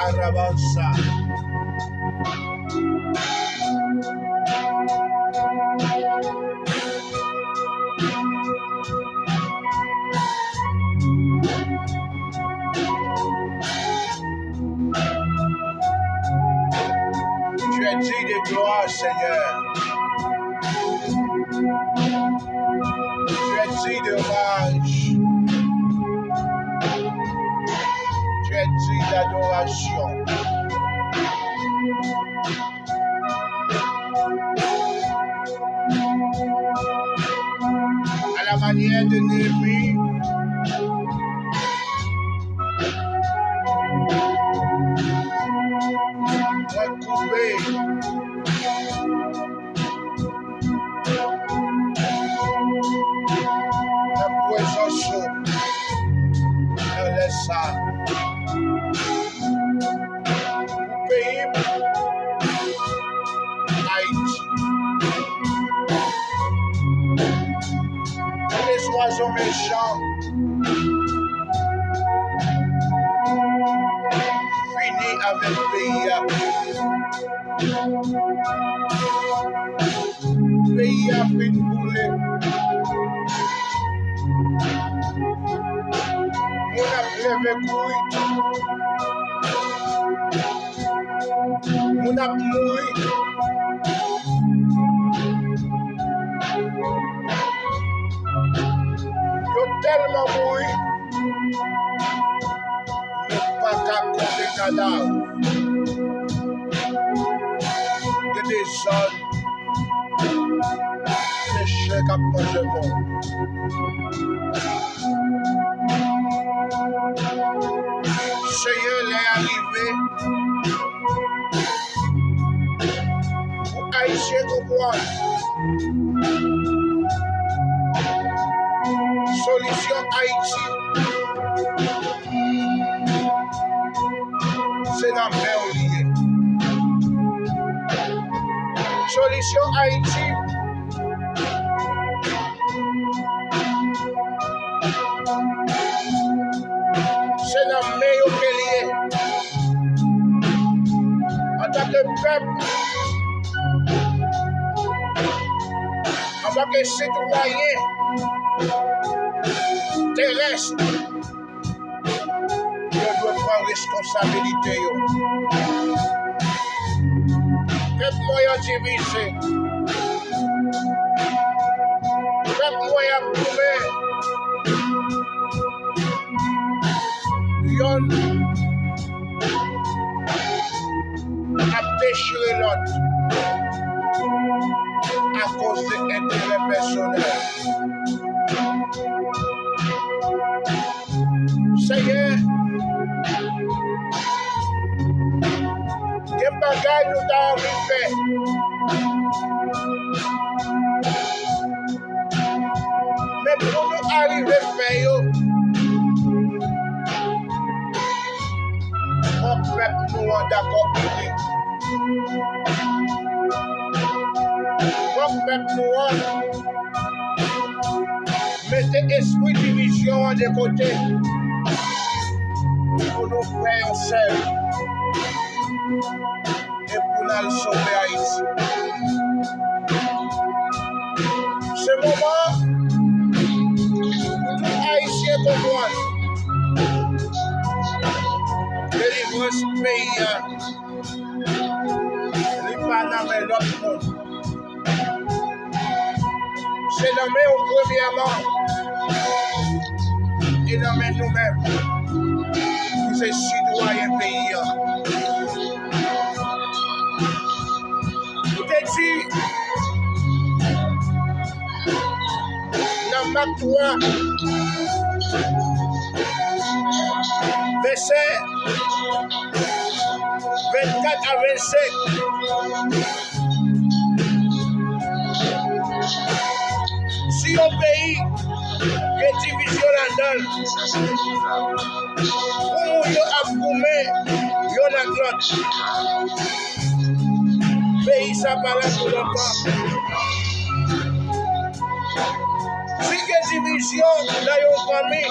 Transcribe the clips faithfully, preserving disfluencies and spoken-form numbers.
Alabanza. Tu es digne de gloire, Seigneur. Tu es digne de hommage. Tu es digne d'adoration. À la manière de Néhémie, mwen koupe nan prezans ou nan lè sa a. Pou peyi m, Ayiti. Pou lè zwazo mechan fini avèk peyi a. Peyi a fin boule. Moun ap leve kouri. Moun ap mouri. Yo tèlman mouri, nou pa ka konte kadav. Gen dezòd, se chen k ap manje moun. Senyè, lè a rive pou Ayisyen konprann solisyon Ayiti se nan men w li ye. Solisyon Ayiti, se nan men yo ke l ye. Antanke pèp, antanke sitwayen terès, yo dwe pran responsabilite yo. Pèp mwen an divize. Pèp mwen ap goumen. Yonn ap dechire lòt akoz de enterè pèsonèl. Senyè, gen bagay nou ta anvi fè, men pou nou arive fè yo, fòk pèp nou an dakò ini. Fòk pèp nou an mete espri divizyon an de kote pou nou fè yon sèl e pou n al sove Ayiti. Se moman pou tout Ayisyen konprann delivrans peyi a, li pa nan men lòt moun. Se nan men w premyèman e nan men nou menm ki se sitwayen peyi a. Ou te di nan Mak twa, vèsè vennkat a vennsenk. Si yon peyi gen divizyon ladan l, pou moun yo ap goumen yonn ak lòt, peyi sa pa la pou lontan. Si gen divizyon nan yon fanmi,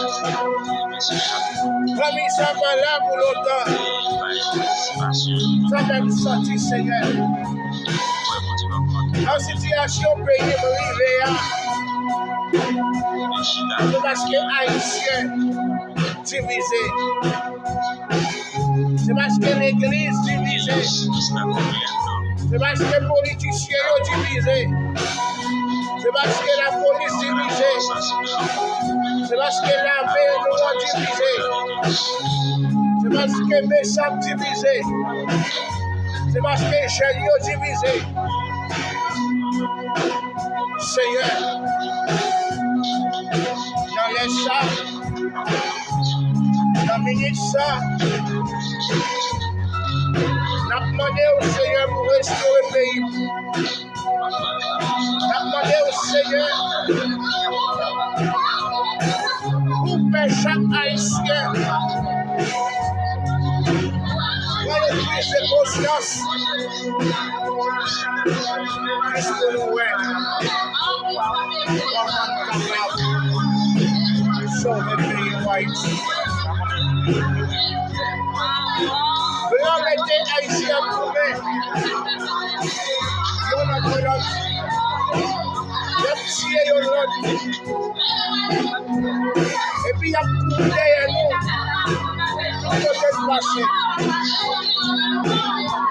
Fanmi sa pa la pou lontan. Sa fè m santi, Senyè, nan sitiyasyon peyi m rive a, se paske Ayisyen divize. Se paske legliz divize. Se paske politisyen yo divize. Se paske lapolis divize. Se paske lame nou an divize. Se paske mesap divize. Se paske jèn yo divize. Senyè, nan lè sa, nan minit sa, n ap mande w, Senyè, pou restore peyi m. N ap mande w, Senyè, pou w fè chak Ayisyen pran yon priz de konsyans. Piske nou wè kòman n kapab sove peyi nou Ayiti. Blan mete Ayisyen ap goumen youn antre lòt. Y ap tiye youn lòt. Epi y ap kouri dèyè nou tout kote n pase.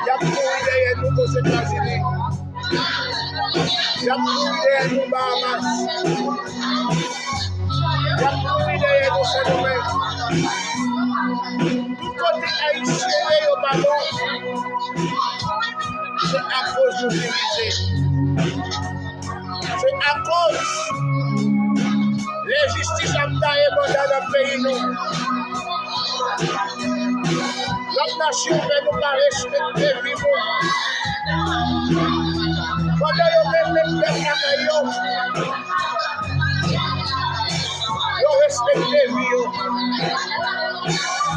Y ap kouri dèyè nou Ozetazini. Y ap kouri dèyè nou Bahamas. Y ap kouri dèyè nou Sendomeng. Tout kote Ayisyen ye, yo pa bon. Se akoz nou divize. Se akoz lenjistis ap taye banda nan peyi nou. Lòt nasyon fè nou pa respekte vi moun. Pandan yo menm menm pèp lakay yo, yo respekte vi yo.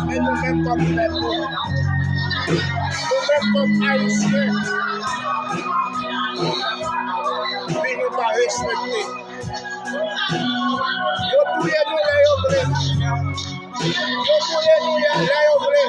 Men nou menm kòm pèp, nou menm kòm Ayisyen, vi nou pa respekte. Yo touye nou lè yo vle. Yo boule nou lè yo vle.